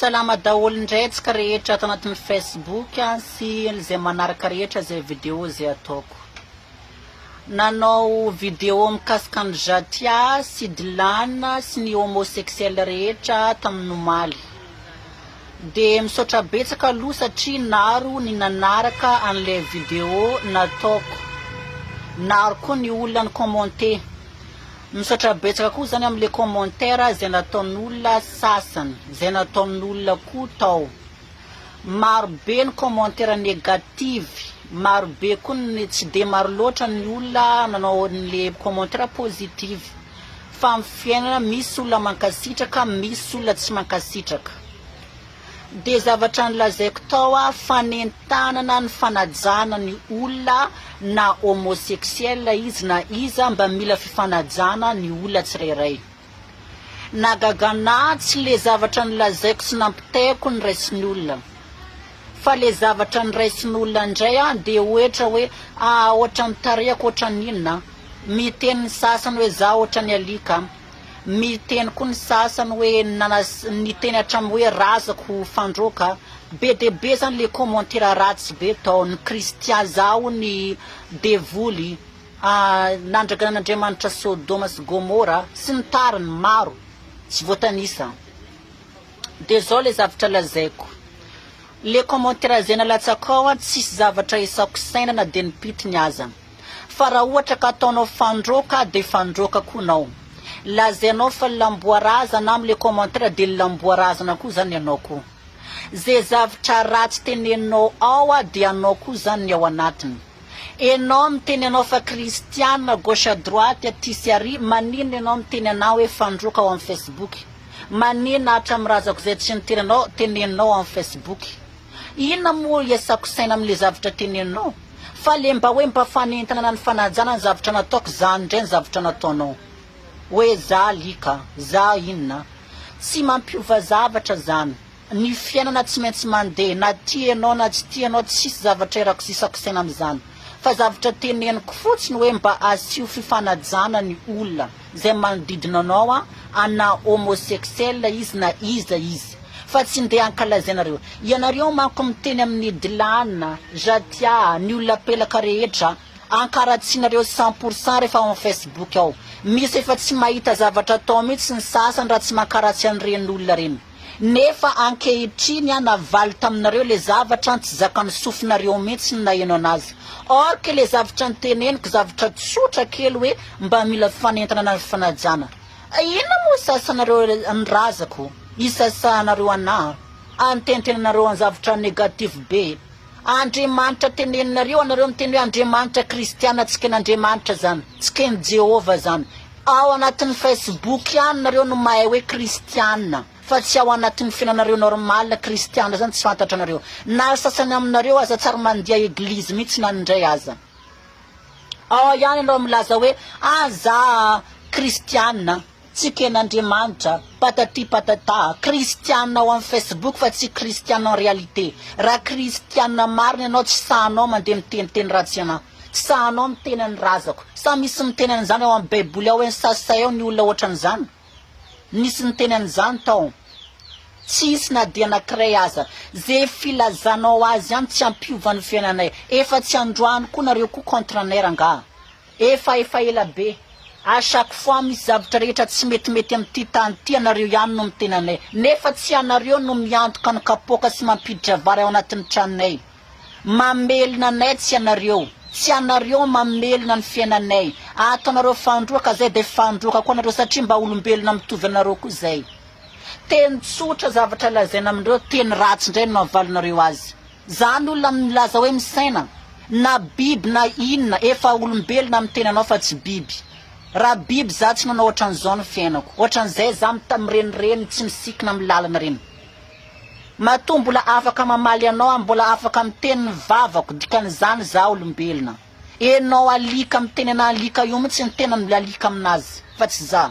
Salama daholo indray antsika rehetra ato anatin'ny Facebook sy izay manaraka rehetra izay vidéo izay ataoko. Nanao vidéo mikasika an'i Jatia sy Dylan sy ny homosexuel rehetra tamin'ny omaly. Dia misaotra betsaka aloha satria naro ny nanaraka an'ilay vidéo nataoko. Naro koa ny olona ni-commenter. Misaotra betsaka koa zany amle commentaire zay nataon'olona sasany, zay nataon'olona koa tao. Maro be ny commentaire negative, maro be koa ny tsy de maro loatra ny olona nanao anle commentaire positive. Fa am fiainana misy olona mankasitraka, misy olona tsy mankasitraka. Dia zavatra nolazaiko tao a, fanentanana ny fanajana ny olona na homosexuel izy na iza mba mila fifanajana ny olona tsirairay. Nahagaga anah tsy le zavatra nolazaiko sy nampitaiko ny raisin'ny olona fa le zavatra niraisin'olona indray a dia oetra hoe ah ohatran'ny tarehiko ohatran'ny inona, miteny ny sasany hoe za ohatran'ny alika. Miteny koa ny sasany hoe niteny hatramin'ny hoe razako fandroaka, be dia be zany le commentaire ratsy be tao, ny Kristia zaho ny devoly, nandraganan'Andriamanitra Sodoma sy Gomora sy ny tariny maro tsy voatanisa. De zao le zavatra lazaiko, le commentaire zay nalatsakao an tsisy zavatra isako saina na de ny pitiny aza. Fa raha ohatra ka ataonao fandroaka de fandroaka koa nao. Lazainao fa lamboa razana am le commentaire de lamboa razana koa zany ianao koa. Ze zavtra ratsy teneninao ao a de anao koa zany ny ao anatiny. Enao miteny anao fa kristiana gauche à droite aty sy ary maninona enao miteny anah hoe fandroaka ao am facebook? Maninona hatram razako zay tsy niteny anao teneninao ao am facebook? Inona moa iasako saina amle zavtra teneninao? Fa le mba hoe mba fanentanana ny fanajana ny zavtra nataoko zany ndray ny zavtra nataonao hoe za alika za inona tsy mampiova zavatra zany ny fiainana tsy maintsy mandeha na tia enao na tsy tia enao tsisy zavatra irako isako saina amzany fa zavtra teneniko fotsiny hoe mba asio fifanajana ny olona zay manodidina anao a na homosexuel izy na iza izy fa tsy ndeha ankalazainareo. Ianareo manko miteny amin'ny Dylan, Jatia, ny olona pelaka rehetra, ankaratsianareo 100% rehefa ao amin'ny Facebook ao. Misy efa tsy mahita zavatra atao mihitsy ny sasany raha tsy mankaratsy an'ireny olona ireny. Nefa ankehitriny an navaly taminareo le zavatra an tsy zakan'ny sofinareo mihitsy ny naheno anazy. Or que le zavatra noteneniko zavatra tsotra kely hoe mba mila fanentanana ny fanajana. Inona moa sasanareo ny razako isasahanareo anah antentenanareo an zavtra negatif be Andriamanitra teneninareo anareo miteny hoe Andriamanitra kristiana tsy ken Andriamanitra zany tsy ken Jehovah zany ao anatin'ny facebook ihany nareo no mahay hoe kristiana fa tsy ao anatin'ny fiainanareo normal kristiana zany tsy fantatranareo na sasany aminareo aza tsary mandia eglizy mihitsy na indray aza Ao ihany ianao milaza hoe ah za kristiana, tsy ken'Andriamanitra, patati patata, kristiana ao amin'ny facebook fa tsy kristiana en réalité, raha kristiana marina ianao tsy sahanao mandeha miteniteny ratsy anah, tsy sahanao miteny an'ny razako, sa misy miteny an'izany ao amin'ny baiboly ao hoe sasay ao ny olona ohatran'izany? Nisy niteny an'izany tao. Tsisy na dia anakiray aza. Ze filazanao azy ihany tsy hampiova ny fiainanay. Efa tsy androany koa nareo koa contre anay rangaha. Efa efa ela be. A chaque fois misy zavatra rehetra tsy metimety amin'ity tany ity anareo ihany no miteny anay. Nefa tsy anareo no miantoka ny kapoaka sy mampiditra vary ao anatin'ny tranonay. Mamelona anay tsy ianareo. Tsy anareo mamelona ny fiainanay. Ataonareo fandroaka zay de fandroaka koa nareo satria mba olombelona mitovy anareo koa zay. Teny tsotra zavatra lazaina aminreo teny ratsy ndray no avalinareo azy. Zany olona milaza hoe misaina na biby na inona efa olombelona miteny anao fa tsy biby. Raha biby za tsy nanao otran'izao ny fiainako. Otran'izay za mirenireny tsy misikina amin'ny lalana reny. Matoa mbola afaka mamaly anao aho mbola afaka miteny ny vavako dikan'izany za olombelona. Enao alika miteny ana alika io mitsy ny tena no alika aminazy fa tsy za.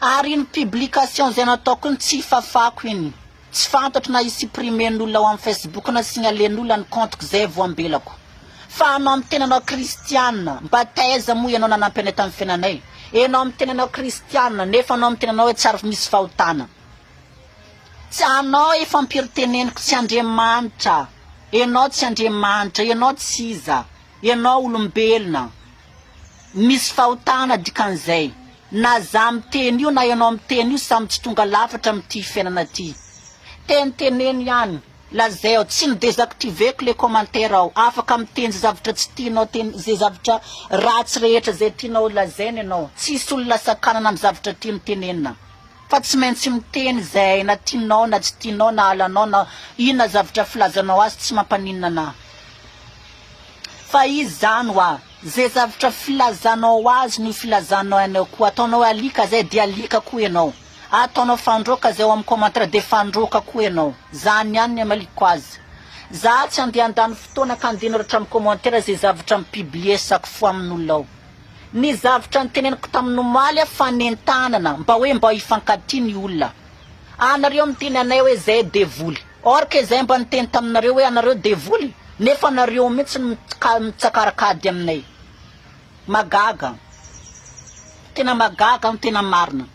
Ary iny publication zay nataoko iny tsy fafako iny. Tsy fantatro na hi-supprimer-n'olona ao amin'ny facebook na signaler-n'olona ny compte-ko zay vao ambelako. Fa anao miteny anao kristiana mba taiza moa ianao nanampy anay tamin'ny fiainanay? Enao miteny anao kristiana nefa anao miteny anao hoe tsy ary misy fahotana. Tsy anao efa ampiriteneniko tsy Andriamanitra enao tsy Andriamanitra enao tsy iza enao olombelona misy fahotana dikan'izay na za miteny io na enao miteny io samy tsy tonga lafatra amin'ity fiainana ty teniteneno ihany Lazao, tsy ni-desactiver-ko le commentaire ao, afaka miteny ze zavatra tsy tianao ten ze zavatra ratsy rehetra zay tianao lazaina ianao, tsisy olona sakanana am zavatra tiany tenenina, fa tsy maintsy miteny zay na tianao na tsy tianao na halanao na inona zavatra filazanao azy tsy mampaninona anah, fa izy zany hoa, ze zavatra filazanao azy no filazanao anao koa, ataonao alika zay de alika koa ianao. Ataonao fandroaka zay ao am commentaire de fandroaka koa ianao. Zany ihany ny amaliko azy. Za tsy andeha handany fotoana ka andeha hanoratra am commentaire zay zavatra mi publier chaque fois amin'olona ao. Ny zavtra noteneniko tamin'ny omaly fanentanana mba hoe mba hifankatia ny olona. Anareo miteny anay hoe zay devoly. Or que zay mba niteny taminareo hoe anareo devoly nefa anareo mihitsy no mitsakarakady aminay. Magaga. Tena magaga no tena marina.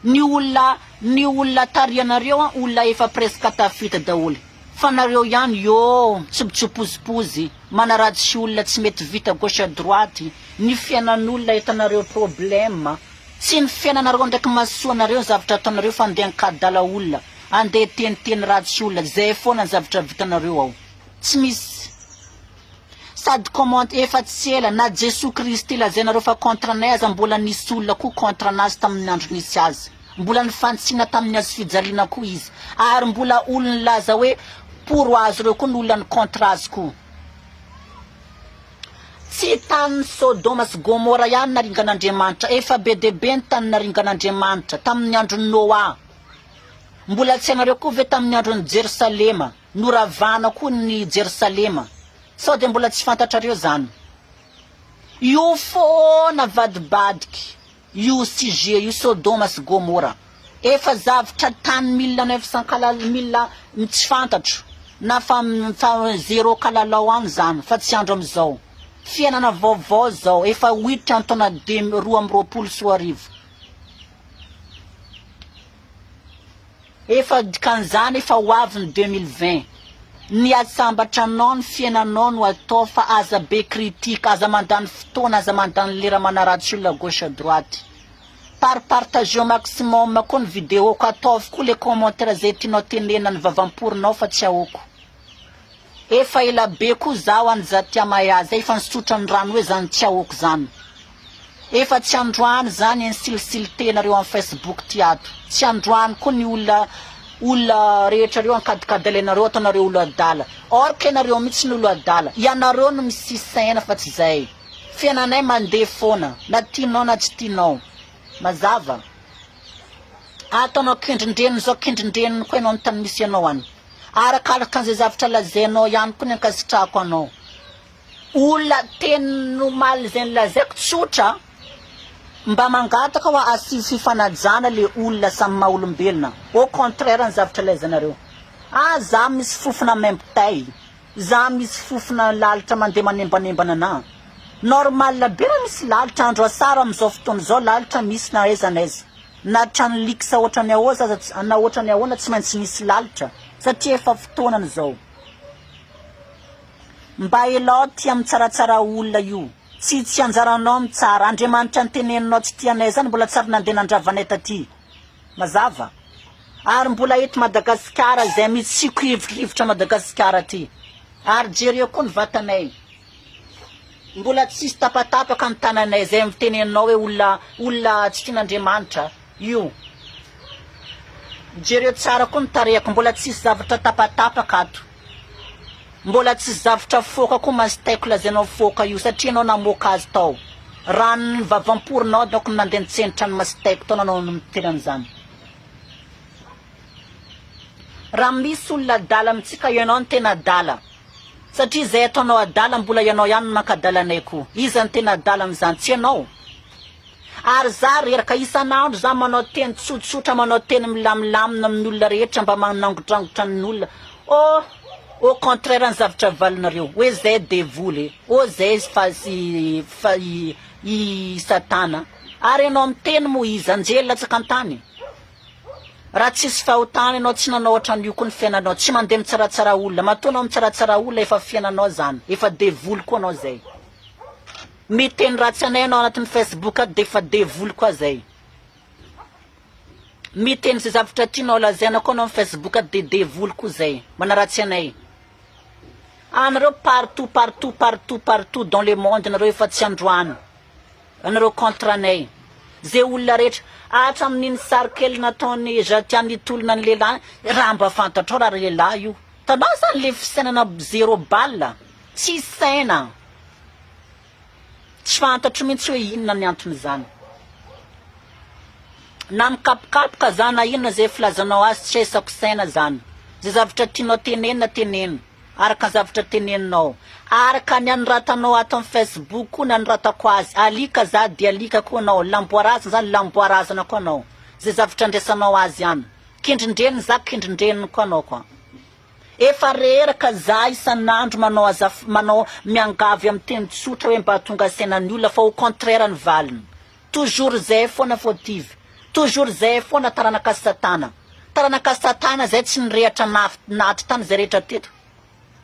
Ny olona ny olona tarihanareo an olona efa presque tafita daholo. Fa nareo ihany yoo mitsobotsopozipozy, manaratsy olona tsy mety vita gauche à droite, ny fiainan'olona hitanareo problème. Tsy ny fiainanareo ndraiky mahasoa anareo ny zavatra ataonareo fa andeha ankadala olona, andeha hiteniteny ratsy olona, zay foana ny zavatra vitanareo ao. Tsy misy. Sady comment efa tsy ela na Jesoa Kristy lazainareo fa contre anay aza mbola nisy olona koa contre anazy tamin'ny andro nisy azy. Mbola nifantsina tamin'ny hazofijaliana koa izy. Ary mbola olona nilaza hoe pour azy ireo koa ny olona ni contre azy koa. Tsy tany Sodoma sy Gomora ihany naringan'Andriamanitra, efa be dia be ny tany naringan'Andriamanitra tamin'ny andron'i Noa. Mbola tsy hainareo koa ve tamin'ny andron'i Jerosalema? Noravana koa ny Jerosalema. Sao dia mbola tsy fantatrareo zany? Io foana vadibadiky io sujet io Sodoma sy Gomora. Efa zavtra tany mille neuf cent kala mille tsy fantatro na fa fa zero kalalao any zany fa tsy andro amizao. Fiainana vaovao zao efa ho hiditra ny taona deux 2022. Efa dikan'izany efa ho avy ny 2020. Ny hahasambatra anao ny fiainanao no atao fa aza be critique, aza mandany fotoana, aza mandany lera manaratsy olona gauche à droite. Par partageo maximum koa ny vidéo-ko, ataovy koa le commentaire zay tianao tenenina ny vavam-porinao fa tsy ahoako. Efa ela be koa zaho any Zatia Maya zay efa nisotra ny rano hoe zany tsy ahoako zany. Efa tsy androany zany insilsilter nareo am Facebook ty ato. Tsy androany koa ny olona olona rehetra reo ankadikadalainareo ataonareo olo adala. Or que nareo mitsy ny olo adala. Ianareo no misy saina fa tsy zay. Fiainanay mandeha foana na tianao na tsy tianao. Mazava. Ataonao kendrindreniny zao kendrindreniny koa ianao ny tany misy anao any. Arakaraka an'izay zavatra lazainao ihany koa ny ankasitrahako anao. Olona teny omaly izay nolazaiko tsotra, mba mangataka hoa asio fifanajana le olona samy maha olombelona, au contraire ny zavatra lazainareo. Ah za misy fofona maimbo tay, za misy fofona lalitra mandeha manembanembana anah. Normal be raha misy lalitra, andro asara amin'izao fotoana izao lalitra misy na aiza na aiza. Na trano luxe ohatran'ny ahoza aza na ohatran'ny ahoana tsy maintsy misy lalitra satria efa fotoanany izao. Mba elao tia mitsaratsara olona io. Tsy tsy anjaranao mitsara. Andriamanitra niteneninao tsy tia anay zany mbola tsy ary nandeha nandrava anay taty. Mazava? Ary mbola eto Madagasikara izay mitsiko rivotra Madagasikara aty. Ary jereo koa ny vatanay. Mbola tsisy tapatapaka ny tananay zay miteneninao hoe olona olona tsy tian'Andriamanitra io. Jereo tsara koa ny tarehiko mbola tsisy zavatra tapatapaka ato. Mbola tsisy zavtra foaka koa mastaiko lazainao foaka io satria ianao namoaka azy tao. Ranon'ny vavamporinao donc no nandeha nitsenitra ny mastaiko tao nanao niteny an'izany. Raha misy olona adala amintsika ianao no tena adala. Satria izay ataonao adala mbola ianao ihany no mankadala anay koa. Iza no tena adala amin'izany? Tsy ianao? Ary za reraka isan'andro za manao teny tsotsotra manao teny milamilamina amin'ny olona rehetra mba manangotrangotra ny olona oh au contraire ny zavatra valinareo hoe zay devoly e oh zay fa fa i i satana ary ianao miteny moa iza anjely latsaka an-tany? Raha tsisy fahotana ianao tsy nanao ohatran'io koa ny fiainanao, tsy mandeha mitsaratsara olona, matoa anao mitsaratsara olona efa fiainanao zany, efa devoly koa anao zay. Miteny ratsy anay ianao anatin'ny facebook ato de efa devoly koa zay. Miteny zay zavatra tianao lazaina koa anao amin'ny facebook ato de devoly koa zay, manaratsy anay. Anareo partout partout partout partout dans le monde nareo efa tsy androany. Anareo contre anay. Ze olona rehetra, hatramin'iny sary kely nataon'i Jatian nitolona ny lehilahy, raha mba fantatrao raha lehilahy io. Hitanao zany le fisainana zero balle, tsisy saina. Tsy fantatro mihitsy hoe inona ny anton'izany. Na mikapokapoka za na inona zay filazanao azy tsy aisako saina zany. Zay zavatra tianao tenenina teneno. Araka ny zavatra teneninao. Araka ny anoratanao ato amin'ny Facebook koa ny anoratako azy. Alika za dia alika koa anao. Lamboarazana za lamboarazana koa anao. Zay zavatra andraisanao azy ihany. Kindrindreniny za kindrindreniny koa anao koa. Efa reraka za isan'andro manao azaf manao miangavy amin'ny teny tsotra hoe mba tonga saina ny olona fa au contraire ny valiny. Toujours zay foana fautive. Toujours zay foana taranaka satana. Taranaka satana zay tsy nirehatra naty tany zay rehetra teto.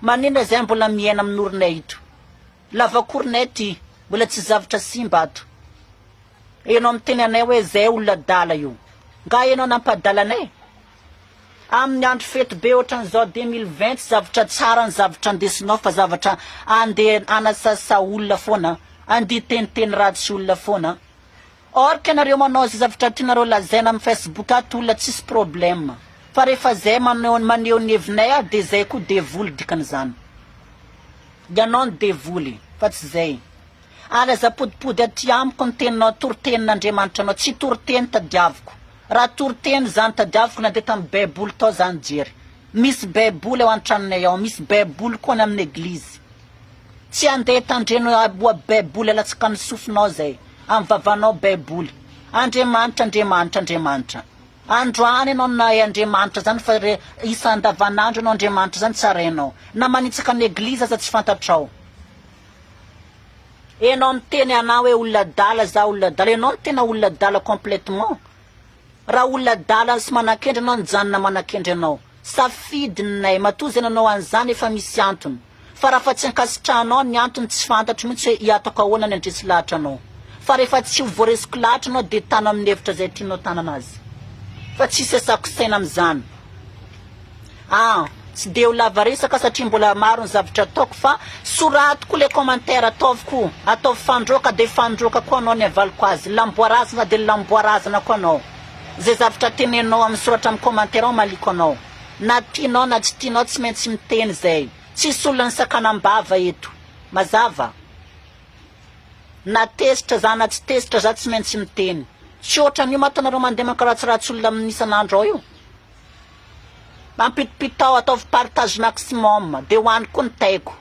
Maninona zay mbola miaina amin'orinay ito. Lavakorinay ty. Mbola tsy zavtra simba ato. Enao miteny anay hoe zay olona adala io. Nga enao nampadala anay? Amin'ny andro fety be ohatran'izao 2020 tsy zavatra tsara ny zavatra andesinao fa zavatra andeha hanasasa olona foana, andeha hiteniteny ratsy olona foana. Or que nareo manao izay zavatra tianareo lazaina amin'ny facebook ato olona tsisy problème. Fa rehefa zay manao maneho ny hevinay ato de zay koa devoly dikan'izany. Ianao no devoly fa tsy zay. Ary aza apodipody aty amiko ny teninao toritenin'Andriamanitra anao, tsy toriteny tadiaviko. Raha toriteny izany tadiaviko nandeha tamin'ny baiboly tao za nijery. Misy baiboly ao antranonay ao, misy baiboly koa any amin'ny eglizy. Tsy andeha hitandreno aboa baiboly alatsaka amin'ny sofinao zay, amin'ny vavanao baiboly. Andriamanitra, Andriamanitra, Andriamanitra. Androany ianao no nahay Andriamanitra zany fa re isan-davanandro ianao Andriamanitra zany tsarainao. Na manitsaka ny eglizy aza tsy fantatrao. Enao miteny anah hoe olona adala za olona adala, enao no tena olona adala complètement. Raha olona adala sy manakendry enao nijanona manakendry anao. Safidy ny nay, matoa zay nanao an'izany efa misy antony. Fa raha fa tsy ankasitrahanao ny antony tsy fantatro mihitsy hoe hiatako ahoana ny handresy lahatra anao. Fa rehefa tsy ho voaresiko lahatra anao dia tano amin'ny hevitra izay tianao tanana azy. Fa tsisy asako saina amin'izany. Ah, tsy dia ho lava resaka satria mbola maro ny zavatra ataoko fa soraty koa le commentaire ataovy koa, ataovy fandroaka dia fandroaka koa anao ny avaliko azy, lamboarazana dia lamboarazana koa anao. Izay zavatra teneninao amin'ny soratra amin'ny commentaire ao amaliko anao. Na tianao na tsy tianao tsy maintsy miteny izay. Tsisy olona nisakanam-bava eto. Mazava? Na tezitra za na tsy tezitra za tsy maintsy miteny. Tsy ohatran'io manko nareo mandeha mankaratsiratsy olona amin'ny isan'andro ao io. Ampitopitao, ataovy partage maximum, de ho any koa ny taiko.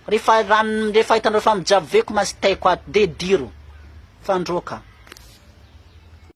Rehefa rano, rehefa hitanareo fa mijaveko mantsy taiko ato, de diro. Fandroaka.